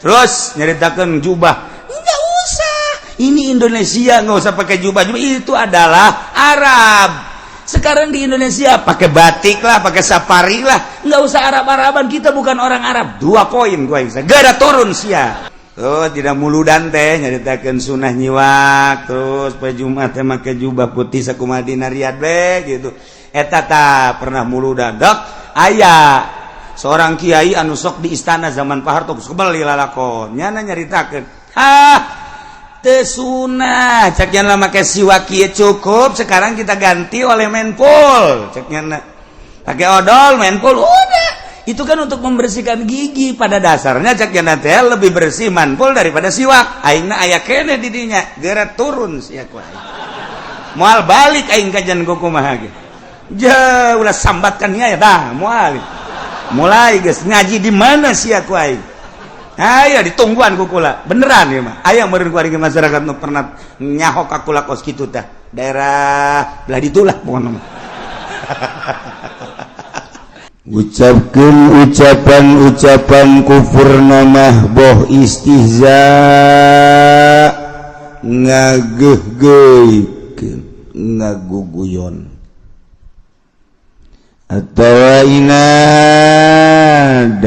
Terus nyaritakan jubah, nggak usah, ini Indonesia, nggak usah pakai jubah. Jubah itu adalah Arab. Sekarang di Indonesia pakai batik lah, pakai safari lah, nggak usah Arab-Araban, kita bukan orang Arab. Dua poin gua bisa gak ada turun sia. Oh, tidak muludan teh nyaritakeun sunah nyiwak, terus poe Jumat teh make jubah putih sakumaha dina Riyadh be gitu. Eta ta pernah muludan dok, aya seorang kiai anu sok di istana zaman Pak Harto, kebeli lalakon nyana nyaritakeun, "Ah, teu sunah," cek nyana, "make siwak kieu cukup, sekarang kita ganti oleh menpul," cek nyana, "pakai odol menpul udah." Itu kan untuk membersihkan gigi pada dasarnya, cek nyana teh lebih bersih manpul daripada siwak. Aingna aya keneh di dinya, geura turun sia ku aing, moal balik aing kajian kumaha ge. Ja ulah sambatkan ya dah, moal mulai geus ngaji di mana sia ku aing. Ayo ditungguan ku kula beneran ya mah. Aya meureun ku masyarakat nu pernah nyaho ka kula kos kitu tah, daerah belah ditulah pokona mah. Ucapkan ucapan-ucapan kufur namah boh istihza, ngageuh-geuhkeun, ngaguguyon atawa inad,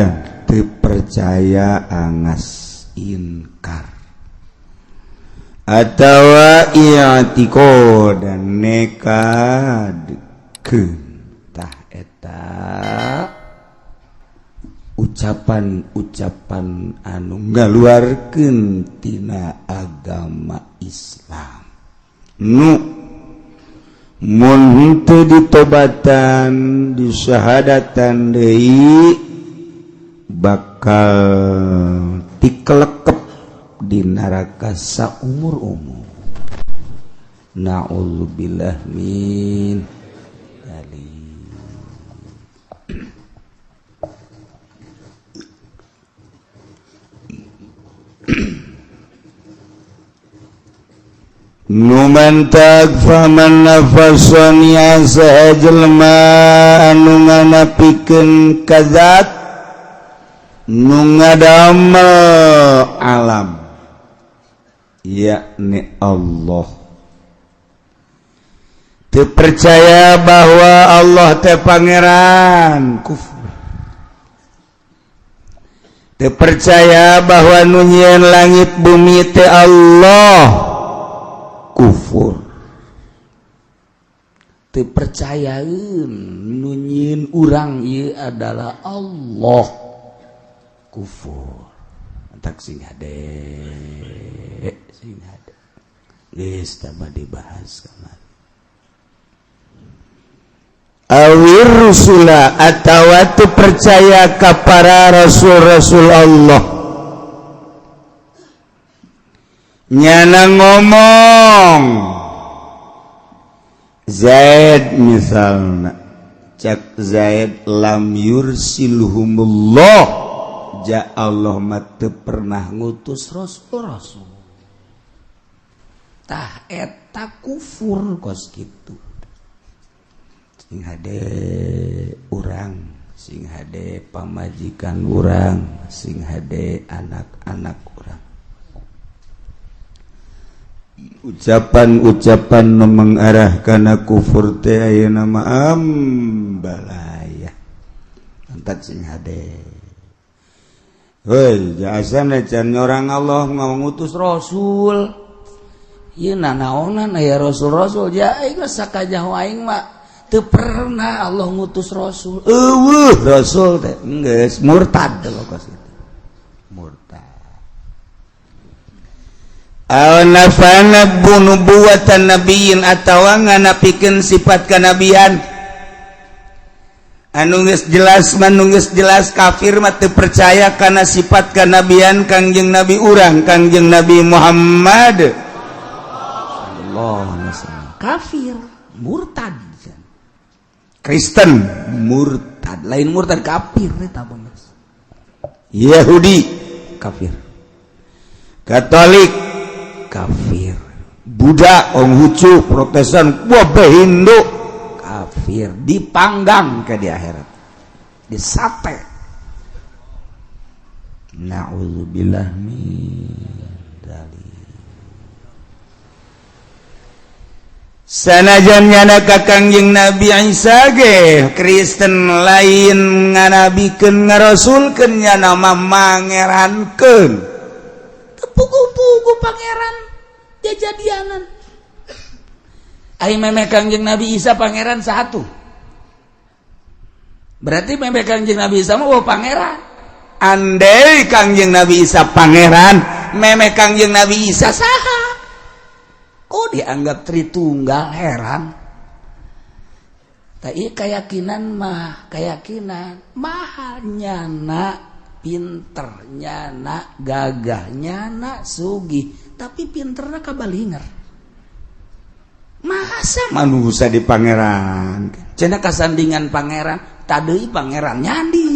teu percaya, angas inkar atawa i'tiqad dan nekadkeun. Tah, eta ucapan-ucapan anu ngaluarkeun tina agama Islam, nu mun henteu ditobatan, disyahadatan deui, bakal tikelekep di neraka saumur-umur. Na'udzubillah min dzalik. Numantak faman nafasania, saha jelema anu nganapikeun kazat nu ngadamel alam, yakni Allah, teu percaya bahwa Allah teh pangeran, kufur. Teu percaya bahwa nu nyieun langit bumi teh Allah, kufur. Teu percayaeun nu nyieun urang ieu adalah Allah, kufur. Tak sing hade, sing hade, geus tambah dibahas kamari. Awir rusula, atawa teu percaya ka para rasul-rasul Allah. Nyana ngomong Zaid misalnya, cek Zaid, "Lam yursilhumullah," ja Allah mah teu pernah ngutus rasul-rasul. Tah, eta kufur kos kitu. Sing hade urang, sing hade pamajikan urang, sing hade anak-anak urang, ucapan-ucapan nu mengarah kana kufur teh ayeuna mah ambalaya. Antak sing hade. Hei, jasana can orang Allah ngutus rasul. Ieu nanaonan aya rasul-rasul? Ja aing geus sakajaho aing mah teu pernah Allah ngutus rasul. Eueuh rasul teh, geus murtad kos itu. Murtad. Aw nafana nubuwatan nabiyyin, atawa nganapikeun sifat kanabian anu geus jelas mah, geus jelas kafir mah teu percaya kana sifat kanabian Kangjeng Nabi urang, Kangjeng Nabi Muhammad. Allah, kafir, murtad. Kristen murtad. Lain murtad, kafir eta. Yahudi kafir. Katolik kafir. Buddha, Konghucu, Protestan, wabah, Hindu kafir, dipanggang ke di akhirat, disate. Na'udzubillah min dzalik. Sanajan nyana ka Kangjeng Nabi Isa ge Kristen lain nganabikeun ngarasulkeun nyana mah mangerankeun. Teu puguh-puguh pangeran jajadianan. Ari memeh Kangjeng Nabi Isa pangeran satu. Berarti memeh Kangjeng Nabi Isa mah oh pangeran. Andai Kangjeng Nabi Isa pangeran, memeh Kangjeng Nabi Isa saha? Kok dianggap Tritunggal, heran. Tapi keyakinan mah keyakinan mahal, nyana pinter, nyana gagah, nyana sugih, tapi pinterna kabalinger. Masa manusia di pangeran cenah kasandingan pangeran, tadei pangeran nyandi.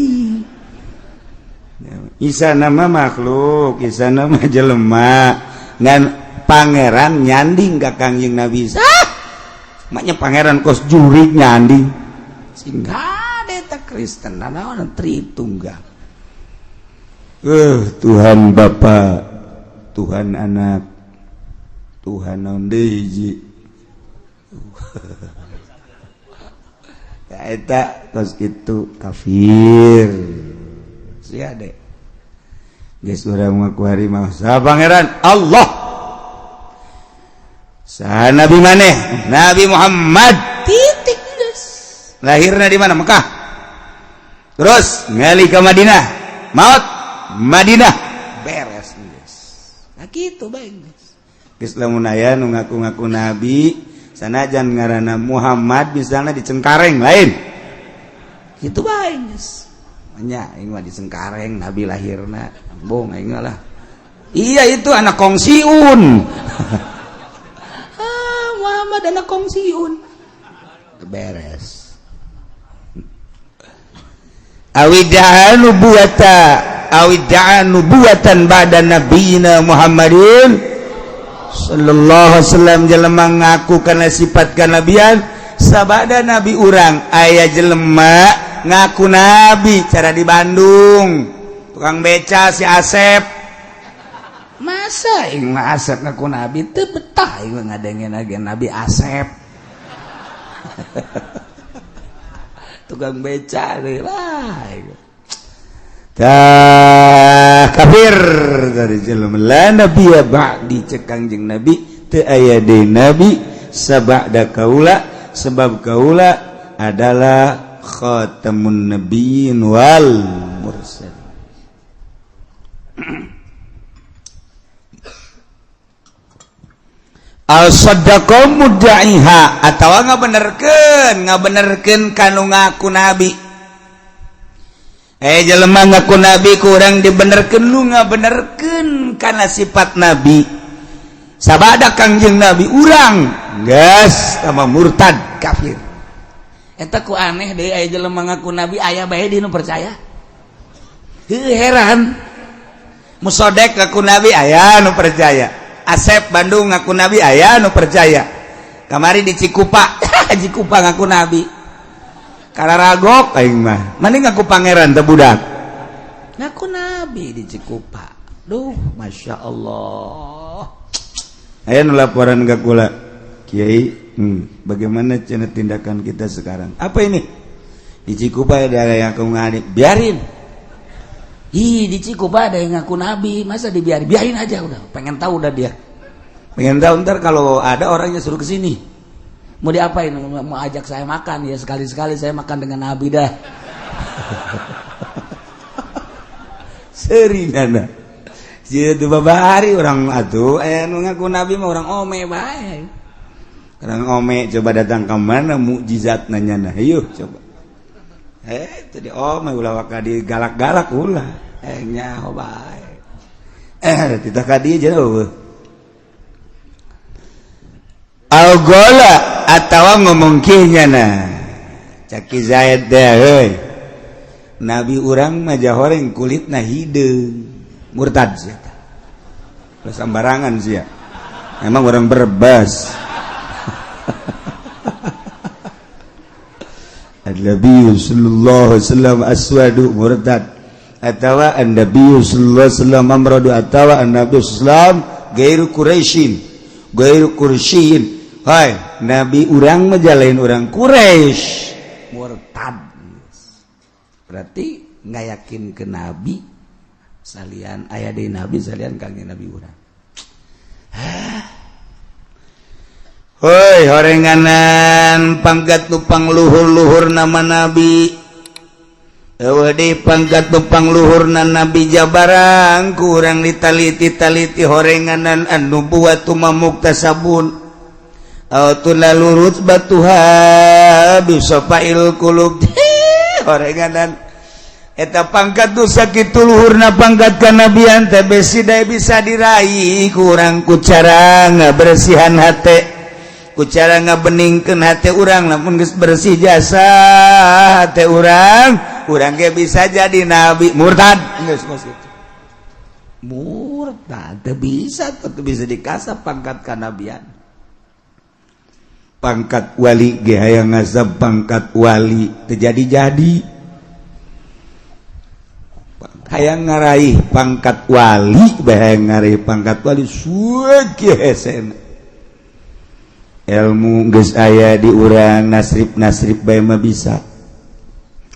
Isa nama makhluk, Isa nama jelema, ngan pangeran nyanding ka Kangjeng Nabi Isa. Maknya pangeran kos jurig nyanding. Sehingga eta Kristen naon Tritunggal. Tuhan Bapa, Tuhan Anak, Tuhan naon deui hiji. Ya eta kos kitu kafir. Sia deh. Geus urang mah kuari mah saha pangeran Allah. Saha nabi maneh? Nabi Muhammad. Titik geus. Lahirna di mana? Mekah. Terus ngali ke Madinah. Maut Madinah. Beres geus. Nah kitu bae geus. Geus lamun aya nu ngaku-ngaku nabi, sanajan ngaranna Muhammad misalnya di Cengkareng lain. Kitu bae geus. Nya aing mah di Cengkareng nabi lahirna. Bohong aing lah. Iya itu anak kongsiun. Ah, Muhammad anak kongsiun. Beres. Awida'a nubuwata awida'a nubuwatan ba'da nabiyina Muhammadin sallallahu alaihi wasallam. Jelema ngaku kana sifat kanabian sabada nabi urang. Aya jelema ngaku nabi cara di Bandung, tukang beca si Asep. Masa aing mah Asep ngaku nabi? Teu betah aing mah ngadengeun lagi Nabi Asep. Tukang beca deui lah. Tah kafir dari jelema. La nabiyya ba'di, cek Kangjeng Nabi teu aya deui nabi sabada kaula, sebab kaula adalah khatamun nabiyyin wal mursalin. Al saddaqa mudda'iha atawa ngabenerkeun kanu ngaku nabi. Jelema ngaku nabi kurang dibenerkeun, lu ngabenerkeun kana sifat nabi. Sabada Kangjeng Nabi urang geus sama murtad kafir. Eta ku aneh deui aya jelema ngaku nabi aya bae di nu percaya. Heuh heran. Musodek ngaku nabi aya nu percaya. Asep Bandung ngaku nabi aya nu percaya. Kamari di Cikupa, Cikupa ngaku nabi. Kararagok aing mah. Mending ngaku pangeran teh budak. Ngaku nabi di Cikupa. Duh, Masya Allah. Aya nu laporan ka kula. Kiai, bagaimana cenah tindakan kita sekarang? Apa ini? Di Cikupa ada yang ngaku nabi, biarin. Ih, di Cikupa ada yang ngaku nabi, masa dibiarin? Biarin aja udah. Pengen tahu udah dia. Pengen tahu ntar kalau ada orangnya suruh ke sini. Mau diapain? Mau ajak saya makan ya, sekali-sekali saya makan dengan nabi dah. Seri nana. Jadi babari orang atuh aya nu ngaku nabi mah orang ome bae. Orang ome coba datang ke mana mukjizat nanya nah, yuk coba. Tadi ome ulah waka di galak-galak ulah. Nyaho bae. Titah ka dieu jauh. Al-gola atawa ngomong kieu nyana. Caki Zaid deh heuy. Nabi urang mah jahoreng kulitna hideung. Murtad sia tah. Ulah sambarangan sia. Emang orang Berbas. Nabi sallallahu alaihi wasallam aswadu murtad. Atawa an-nabi sallallahu alaihi wasallam amradu, atawa an-nabi sallallahu gairu Quraisyin, gairu Quraisyin. Hai, nabi urang mah lain urang Quraisy, murtad. Berarti nggak yakin ke nabi salian, aya di nabi salian kangjeng Nabi urang. Hoi, horenganan pangkat nu pangluhur-luhur nama nabi. Eueuh deui pangkat nu pangluhurna nabi jabarang kurang ditaliti-taliti. Horenganan an-nubuwatu muktasabun aw tunalu rutbatuha bisafail qulub. Horenganan eta pangkat nu sakitu luhurna, pangkat kanabian teh, besi bisa diraih kurang ku cara ngabersihan hate, ku cara ngabeningkeun hate urang. Lamun geus bersih jasa hate urang, urang ge bisa jadi nabi. Murtad geus kos kitu, murtad. Teu bisa, teu bisa dikasap pangkat kanabian. Pangkat wali ge hayang ngasap pangkat wali teu jadi-jadi. Hayang ngaraih pangkat wali bae, hayang ngaraih pangkat wali suwe hesena. Ilmu geus aya di urang, nasrib nasrib bae mah bisa,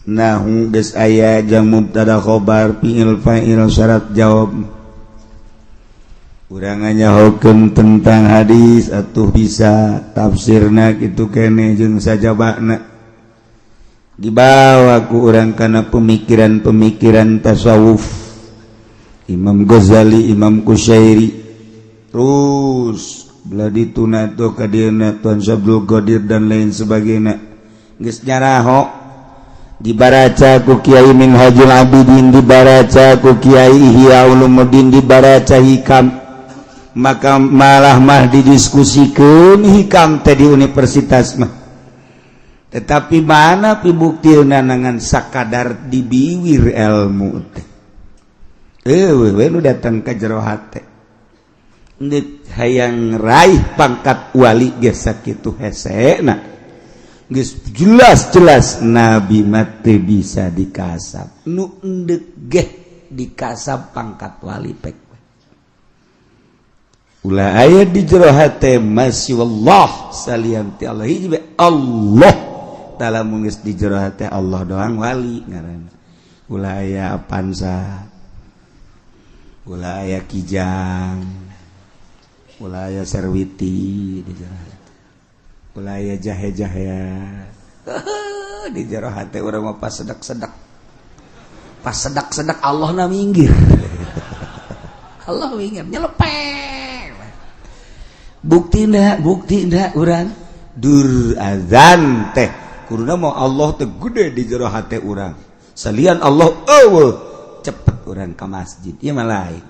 nahu geus aya jang mubtada khobar, fi'il fa'il, syarat jawab. Urang nyahokeun tentang hadis atuh bisa tafsirna kitu kene jeung sajabana. Dibawa ku urang kana pemikiran-pemikiran tasawuf Imam Ghazali, Imam Kusyairi, terus belah dituna tuh ka dieuna Tuan Abdul Qadir dan lain sebagainya. Geus nyaraho, dibaraca ku Kiai Minhajul Abidin, dibaraca ku Kiai Ihya Ulumuddin, dibaraca Hikam. Maka malah mah didiskusikeun Hikam teh di universitas mah. Tetapi mana pibuktina ngan sakadar dibiwir ilmu teh? Eueuh we nu datang ka jero hate. Ndek hayang raih pangkat wali ge sakitu hesena. Geus jelas-jelas nabi mah teu bisa dikasap. Nu endek ge dikasap pangkat wali pek. Ulah aya di jero hate masih wallah, salian ti Allah hiji bae Allah. Lamun geus di jero hate Allah doang, wali ngaranna. Ulah aya Avanza, ulah aya Kijang, ulah aya Serwiti di jero hate, ulah aya jahe-jahea di jero hate urang mah. Pas sedak-sedak, pas sedak-sedak, Allah na minggir, Allah minggir nyelepek. Bukti bukti urang dur azan teh kuduna mau Allah teh gede di jero hate urang, salian Allah eueuh. Cepet urang ke masjid ieu mah lain.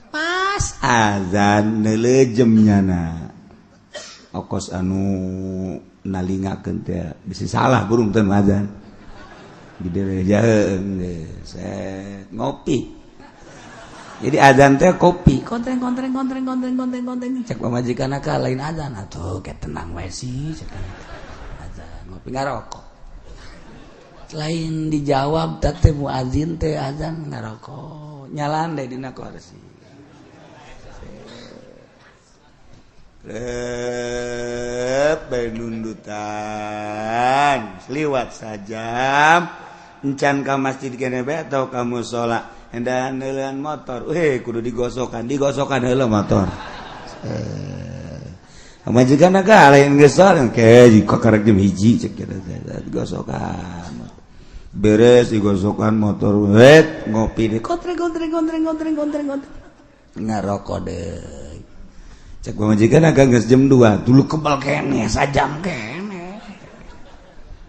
Pas azan neulejem nyana okos anu nalingakeun teh bisa salah burung teh azan gede jaheung set ngopi. Jadi azan teh kopi kontreng kontreng kontreng kontreng kontreng kontreng. Cek pamajikan ka lain azan atuh, kayak tenang wae sih. Cek azan ngopi ngarokok, lain dijawab teh muazin teh azan, ngarokok nyalan deh dina kursi. Rep bae nundutan liwat sajam encan ka masjid kene bae atau ka musala endahan neuleun motor. Weh, kudu digosokan, digosokan heula motor. Pamajikan ka lain geus ke jika karek jam 1, cek kita digosokan. Beres digosokan motor, wet ngopi deh, kontreng kontreng kontreng kontreng kontreng kontreng, ngarokok deh. Cek pamajikan agak geus jam 2 dulu, kebal kene sajam kene.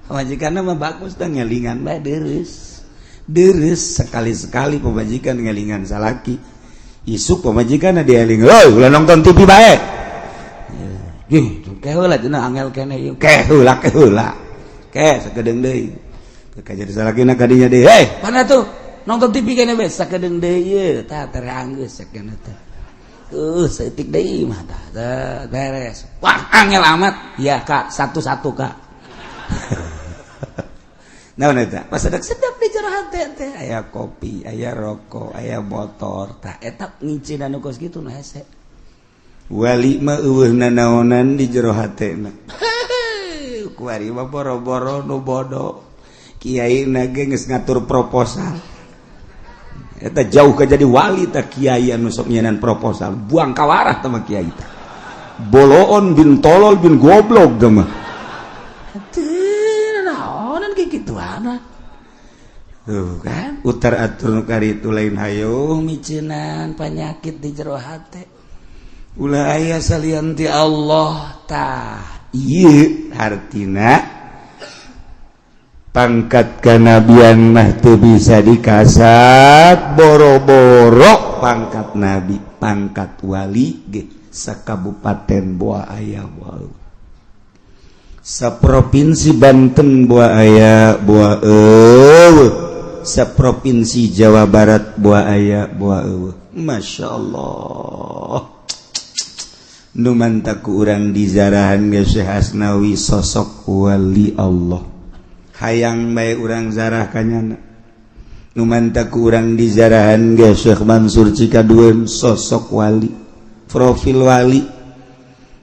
Pamajikan mah bagus dah, ngelingan bae deres deres. Sekali-sekali pamajikan ngelingan salaki. Isuk pamajikan dieling, "Hoi, ulah nonton TV bae." Ih, ke heula cenah, angel kene ieu. Ke heula, ke heula. Ke sakedeung deui. Ke jadi salakina kadinya deui. "Hei, mana tuh? Nonton TV kene bae." Sakedeung deui ieu tah teranggeus sakena teh. Saeutik deui mah tah beres. Wah, angel amat. Ya, Kak, satu-satu, Kak. Naon eta? Pas sedap-sedap di. jero hate teh aya kopi, aya rokok, aya motor. Tah eta ngicinan nu kos kitu nu hese. Wali mah eueuh nanaonan di jero hatena. Kuari mah boro-boro nu bodoh. Kiai na ge geus ngatur proposal. Eta jauh ke jadi wali tah kiai anu sok nyenan proposal. Buang kawarah tah mah kiai teh. Boloon bin tolol bin goblok tah mah. Teu naonan kieu kituana. Tuh kan, utar atur nu karitu lain hayo miceunan panyakit di jero hate. Ulah aya salian ti Allah tah. Ieu hartina pangkat kanabian mah teu bisa dikasat boro-boro pangkat nabi, pangkat wali ge sakabupaten boa aya boa, saprovinsi Banten boa aya boa eueuh, saprovinsi Jawa Barat boa aya boa eueuh. Masya Allah, nu mantak ku urang dizarahan ge Syekh Asnawi sosok wali Allah. Hayang bae urang zarah kanyana. Nu mantak ku urang dizarahan ge Syekh Mansur Cikaduen sosok wali, profil wali.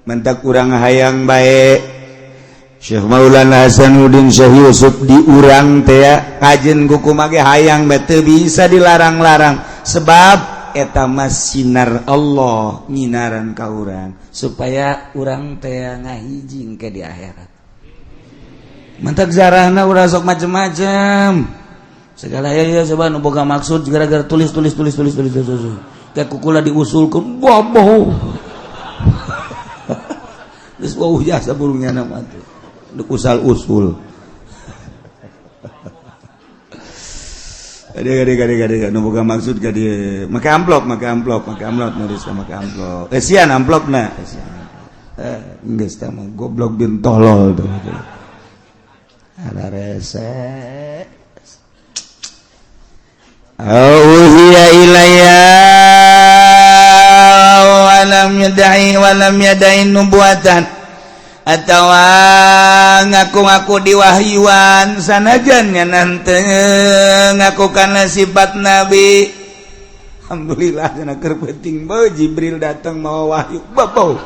Mantak urang hayang bae Syekh Maulana Hasanuddin Syekh Yusuf di urang teh kajen kuku mage hayang bae teu bisa dilarang-larang sebab eta mah sinar Allah nyinaran ka urang supaya urang teh ngahijing ke di akhirat. Mantak zarahna urang sok macem-macem. Segala ya ya coba nu boga maksud gara-gara tulis tulis tulis tulis tulis tulis. Kayak kukula diusulkeun boboh. Geus wauh jasa burungnya nama tuh. Duk usal usul. Gade gade gade gade nu boga maksud ka dieu. Make amplop, make amplop, make amplop nulis make amplop. Esian amplopna. Esian. Geus tah mah goblok bin tolol tuh. Ada rese. Auhiya ilayya walam yadai walam yadai nubuatan atawa ngaku-ngaku diwahyuan sanajan nya ngaku kana sifat nabi. Alhamdulillah cenah keur penting bae Jibril datang mawa wahyu babau.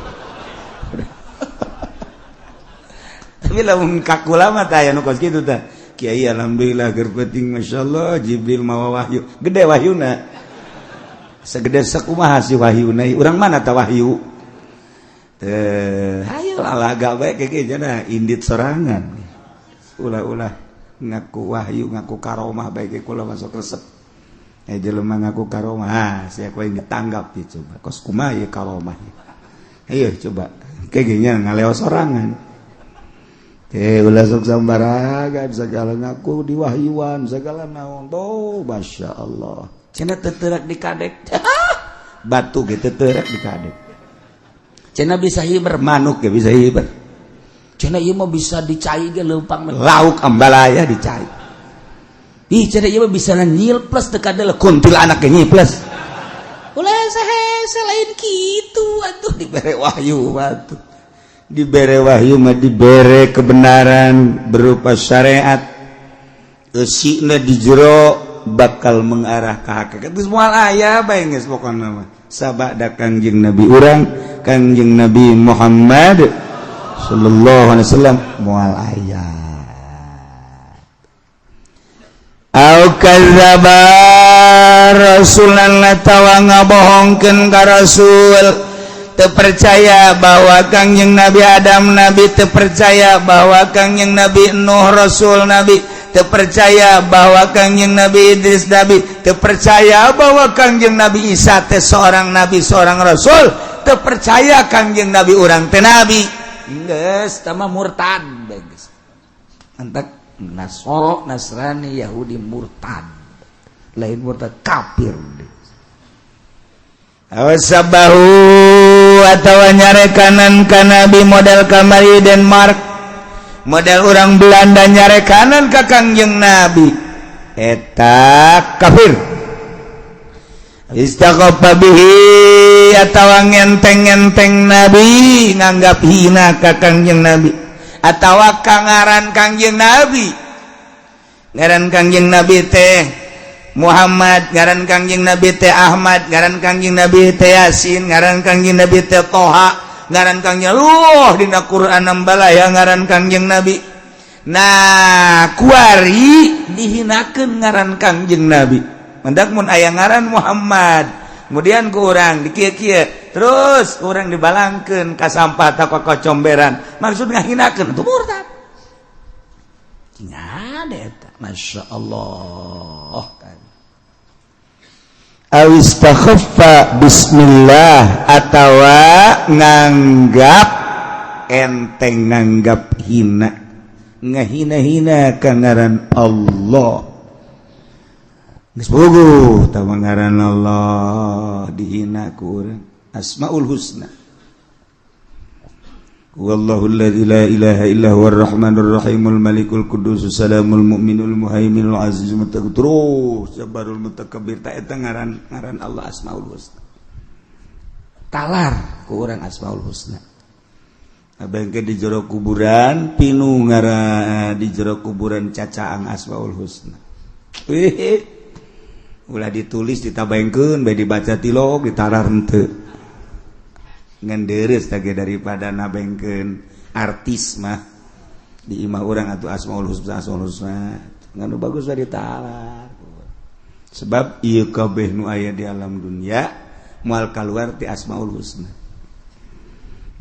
Tapi lamun kakula mah tah aya nu kos kitu tah. Kiai alhamdulillah keur penting masyaallah Jibril mawa wahyu. Gede wahyuna. Segede sakumaha si wahyuna? Urang mana tah wahyu? Teh, hayo lalaga bae keke cenah indit sorangan. Ulah-ulah ngaku wahyu, ngaku karomah bae ke kula masuk resep. Jelema ngaku karomah, ah sia ku aing ditanggap ieu coba. Kos kumaha ieu karomah? Ayo coba. Keke nya ngaleos sorangan. Ulah sok sambaragan segala ngaku diwahyuan segala naon. Oh, Masya Allah. Cenah teterak di kadek. Batu ge teterak di kadek. Cenah bisa hiber manuk ge bisa hiber. Cenah ieu mah bisa dicai ge leumpang lauk ambalaya dicai. Ih cenah ieu mah bisa nyilples teu kadel kuntilanak ge nyiples. Ulah saha lain kitu atuh dibere wahyu atuh. Dibere wahyu mah dibere kebenaran berupa syariat. Eusina di jero bakal mengarah ka hakikat. Geus moal aya bae geus pokona mah. Sabada Kangjeng Nabi urang, Kangjeng Nabi Muhammad sallallahu alaihi wasallam moal aya. Au kadzdzaba rasulan tawa ngabohongkeun ka rasul. Terpercaya bahwa Kangjeng Nabi Adam nabi, terpercaya bahwa Kangjeng Nabi Nuh rasul nabi, terpercaya bahwa Kangjeng Nabi Idris nabi, terpercaya bahwa Kangjeng Nabi Isa teh seorang nabi, seorang rasul, terpercaya Kangjeng Nabi urang teh nabi. Geus tah mah murtad geus. Antak Nasoro, Nasrani, Yahudi murtad. Lain murtad kafir. Awasabahu atawa nyarekanan ka nabi model kamari Denmark, model orang Belanda nyarekanan ka Kangjeng Nabi, eta kafir. Istaqafa bihi atawa ngenteng-ngenteng nabi, nganggap hina ka Kangjeng Nabi atawa kangaran Kangjeng Nabi. Ngaran Kangjeng Nabi teh Muhammad, ngaran Kangjeng Nabi teh Ahmad, ngaran Kangjeng Nabi teh Yasin, ngaran Kangjeng Nabi teh Toha, ngaran Kangjeng Luh dina Quran ya ngaran Kangjeng Nabi. Nah, kuari dihinakeun ngaran Kangjeng Nabi. Mendak mun aya ngaran Muhammad, kemudian ku urang dikieu-kieu, terus urang dibalangkeun ka sampah ta ka comberan, maksud ngahinakeun itu murtad. Ada eta, Masya Allah. Awistakhaffa bismillah atawa nganggap enteng, nganggap hina, ngahina-hina ka ngaran Allah. Geus puguh tawa ngaran Allah dihina ku urang. Asmaul Husna. Wallahu alladzi la ilaha illa huwar rahmanur rahimul malikul quddus salamul mu'minul muhaiminul azizul mutakabbir terus jabbarul mutakabbir. Ta eta ngaran ngaran Allah Asmaul Husna. Talar ku urang Asmaul Husna. Abengke di jero kuburan pinu ngaran, di jero kuburan cacaang Asmaul Husna. Wih, ulah ditulis, ditabaengkeun bae, dibaca tilok, ditarar henteu, ngan deres tage daripada nabengkeun artis mah di imah urang atau Asmaul Husna. Asmaul Husna ngan nu bagus mah ditalar, sebab ieu kabeh nu aya di alam dunia moal kaluar ti Asmaul Husna.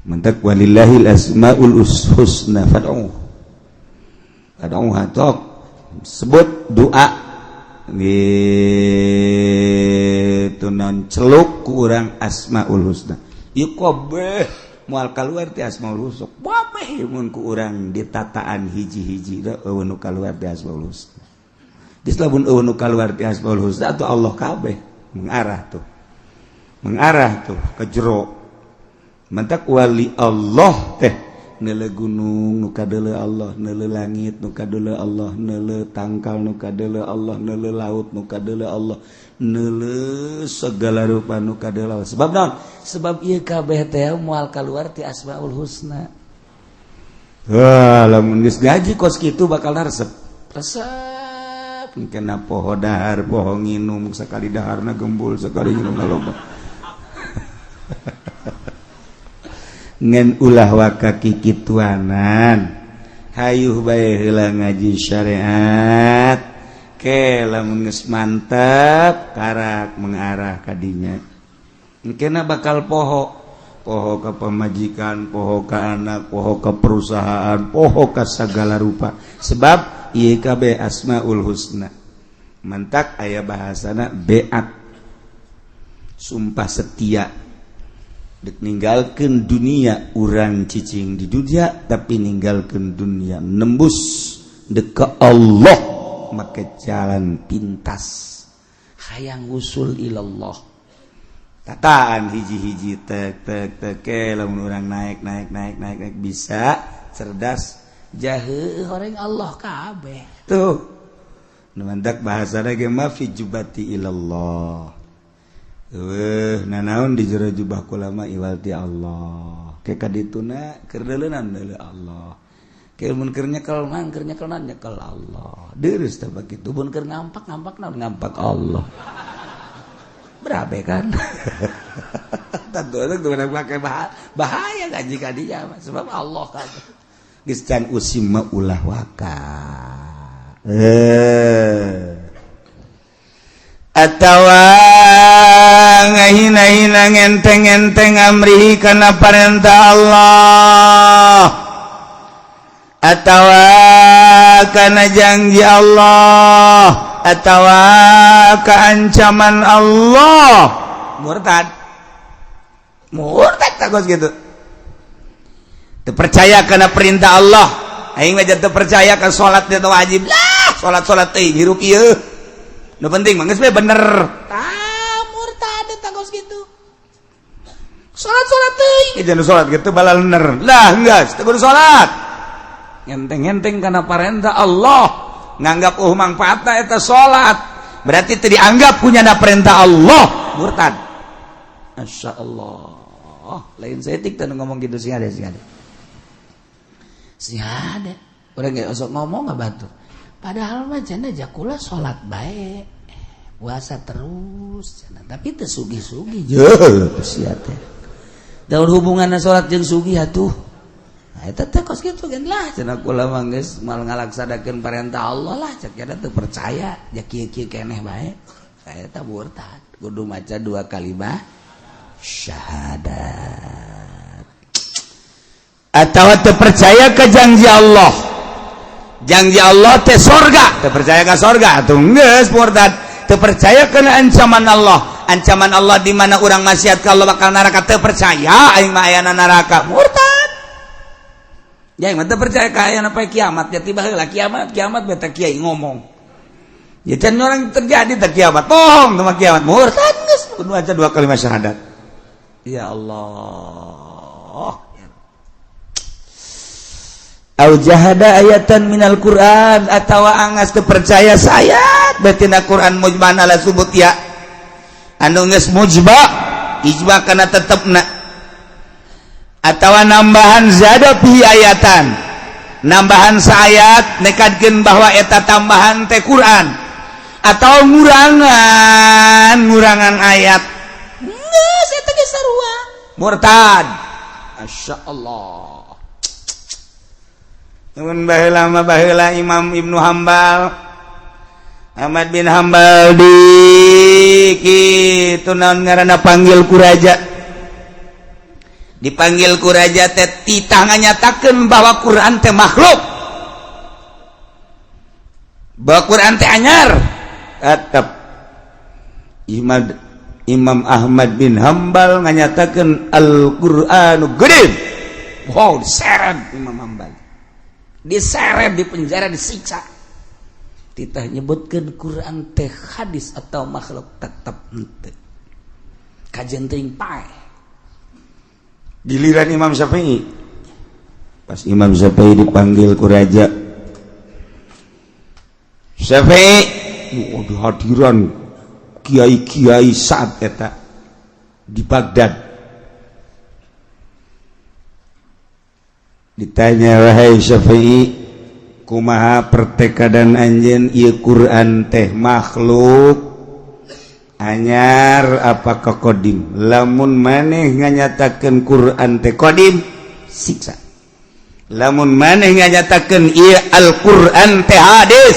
Mentak walillahil asmaul husna fad'u fad'u, tok sebut doa gitu non celuk ku urang Asmaul Husna. Ieu kabeh moal kaluar ti Asmaul Husna kabeh. Mun ku urang ditataan hiji-hiji, euweuh nu kaluar ti Asmaul Husna. Geus lamun euweuh nu kaluar ti Asmaul Husna atau Allah kabeh mengarah tuh, mengarah tuh ke jero. Mentak wali Allah teh neuleu gunung nu kadeuleu Allah, neuleu langit nu kadeuleu Allah, neuleu tangkal nu kadeuleu Allah, neuleu laut nu kadeuleu Allah, neuleu segala rupa nu kadeuleu Allah. Sebab naon? Sebab ieu kabeh teh moal kaluar ti Asmaul Husna. Wah, lamun geus ngaji kos kitu bakal resep resep. Kena poho dahar, poho nginum. Sekali daharna gembul, sekali nginum loba. Ngan ulah waka kikituanan, hayuh bae heula ngaji syariat ke. Lamun geus mantap, karak mengarah kadinya. Kena bakal poho, poho ke pemajikan, poho ke anak, poho ke perusahaan, poho ke segala rupa, sebab IKB Asmaul Husna. Mentak aya bahasana beat, sumpah setia dek ninggalkeun dunia. Urang cicing di dunia tapi ninggalkeun dunia, nembus dek ke Allah, make jalan pintas hayang usul ilallah. Tataan hiji-hiji, tek tek tek ke. Lamun urang naik naik naik naik naik, bisa cerdas jahe orang Allah kabeh tuh. Nu mantak bahasana ge ma fi jubati ilallah. Eueuh nanaon di jero jubah kula mah iwal ti Allah. Ke kadituna keur deuleunan deuleu Allah. Ke mun keur nyekel mah keur nyekel nyekel Allah. Deurus teh bakitu. Mun keur ngampak ngampak naon? Ngampak Allah. Berabe kan? Tentu itu pakai bahaya ngaji kadinya sebab Allah kan. Geus can usim mah ulah waka. Eh. Atawa ngahina-hina, ngenteng-enteng amrihi kana parentah Allah atawa kana janji Allah atawa keancaman Allah, murtad, murtad takut gitu. Teu percaya kana perintah Allah. Aing mah teu percaya ka salat teh wajib lah. Salat-salat teh hirup ieu nu penting mah geus we bener. Tah, murtad eta kos gitu. Salat-salat teuing jangan salat gitu balalener lah, geus teu kudu salat. Ngenteng-ngenteng kana parentah Allah, nganggap oh mangfaatna eta salat, berarti teu dianggap punya na perintah Allah, murtad. Masya Allah, lain setik teh ngomong gitu. Sih ada, sih ada, sih ada orang nggak osok ngomong nggak batu. Padahal mah cenah jakula salat bae, puasa terus cenah, tapi teu sugih-sugih. Jeuh sia teh. Daun hubunganna salat jeung sugih atuh? Nah, eta teh kos kitu kan lah cenah, kula mah geus mal ngalaksanakeun perintah Allah lah, cek eta teu percaya ja kieu-kieu keneh bae. Saya teh murtad, kudu maca dua kalimat syahadat. Atau teu percaya ke janji Allah, janji Allah teh sorga, teu percaya ke sorga atuh geus murtad. Teu percaya kana ancaman Allah, ancaman Allah di mana urang maksiat ka Allah bakal neraka, teu percaya aing mah ayana neraka, murtad. Ya aing mah teu percaya ka ayana poe kiamat, ya tiba heula kiamat kiamat beta kiai ngomong. Ya can orang terjadi tak kiamat, bohong sama kiamat, murtad geus, kudu aja dua kalimat syahadat. Ya Allah. Au jahada ayatan minal Quran, atau angas teu percaya saayat batina Quran mujman ala subut ya, anu geus mujba ijma kana tetepna, atawa nambahan zada fi ayatan, nambahan saayat nekadkeun bahwa eta tambahan teh Quran, atau ngurangan ngurangan ayat, geus eta ge sarua murtad. Masya Allah. Nuhun baheula mah, baheula Imam Ibnu Hambal, Ahmad bin Hambal di kitu naon ngaranna, panggil ku raja, dipanggil ku raja teh titah nganyatakeun bahwa Quran teh makhluk, bahwa Quran teh anyar. Tetep Imam Ahmad bin Hambal nganyatakeun Al-Qur'anu qadim. Wow, diseret Imam Hambal, diseret di penjara, disiksa. Titah nyebutkan Quran teh hadis atau makhluk, tetap henteu kajen teuing paeh. Giliran Imam Syafi'i, pas Imam Syafi'i dipanggil ku raja, Syafi'i, oh, di hadiran kiai-kiai saat eta di Baghdad, ditanya, "Wahai Syafi'i, kumaha pertekadan anjeun, ieu Quran teh makhluk anyar apa qadim? Lamun maneh nganyatakeun Quran teh qadim, siksa. Lamun maneh nganyatakeun ieu Al-Quran teh hadis,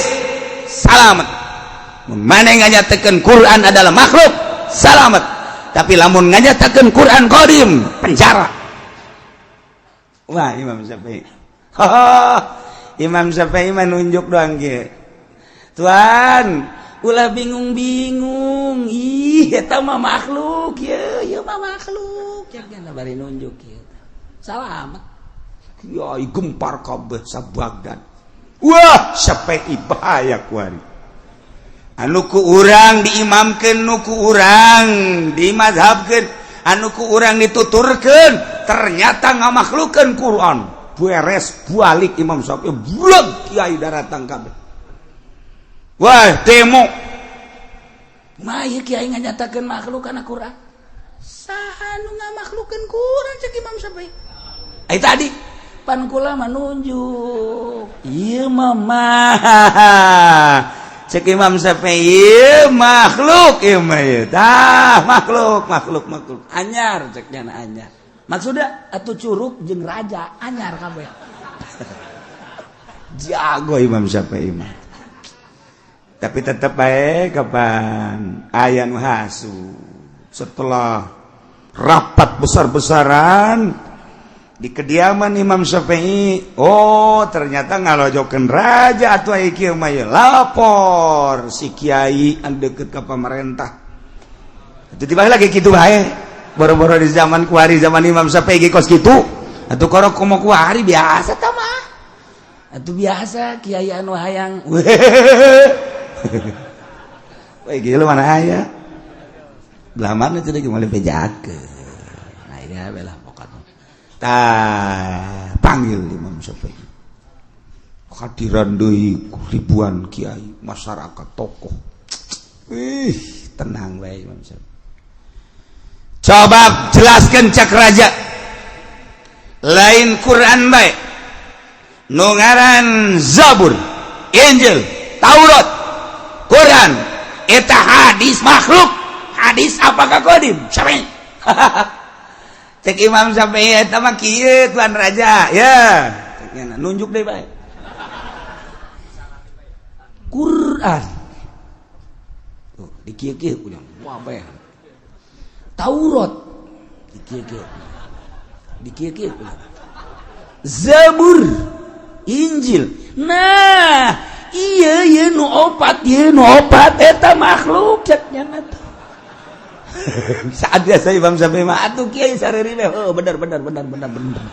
salamet. Mun maneh nganyatakeun Quran adalah makhluk, salamet. Tapi lamun nganyatakeun Quran qadim, penjara." Wah, Imam Syafi'i, Imam Syafi'i menunjuk doang ge, "Tuan, ulah bingung-bingung, ih eta mah makhluk ya, ieu mah makhluk." Ya bari nunjuk kieu, salamet. Kiai gempar kabeh sa Baghdad. Wah, Syafi'i bahaya kuari, anu ku urang diimamkeun, nu ku urang dimadhabkeun, anu ku urang dituturkeun, ternyata ngamakhlukeun Quran. Beres balik Imam Syafi'i, blog kiai daratang kabeh. Wah, demo. Mah ieu kiai nganyatakeun makhluk kana Quran. Saha nu ngamakhlukeun Quran? Cek Imam Syafi'i. Ai tadi pan kula mah nunjuk. Ieu mah mah Cek Imam Syafi'i, ieu makhluk, ieu mah ieu tah makhluk, makhluk, makhluk. Anyar cek nya, anyar. Maksudnya atuh curug jeung raja anyar kabeh. Jago Imam Syafi'i mah. Tapi tetep bae kapan aya nu hasu. Setelah rapat besar-besaran di kediaman Imam Syafi'i, oh ternyata ngalojokeun raja atuh aya kieu mah ieu. Lapor si kiai anu deket ka pemerintah. Itu tiba lagi kitu bae. Boro-boro di zaman kuari, zaman Imam Syafi'i ge kos kitu. Atuh korok komo kuari biasa tah mah. Atuh biasa kiai anu hayang. Wah, gila mana aya? Belah mana cenah ge moal bejakeun. Nah, ini belah pokoknya. Tah, panggil Imam Syafi'i. Hadiran deui ribuan kiai, masyarakat, tokoh. Ih, tenang bae Imam Syafi'i. Coba jelaskan cak raja. Lain Quran bae. Nu ngaran Zabur, Injil, Taurat, Quran eta hadis makhluk, hadis apakah kodim? Syafi'i. Cek Imam Syafi'i, eta mah kieu, Tuan Raja, ya. Cek nunjuk deh bae. Quran. Tuh, di kieu-kieu punya. Wah, bae. Taurat di kieu-kieu. Di kieu-kieu punya. Zabur, Injil. Nah, iya iya nu opat, iya nu opat eta makhluk, cek nya teh. Saat biasa Imam Syafi'i mah atuh kiai sareri, oh, benar benar benar benar benar.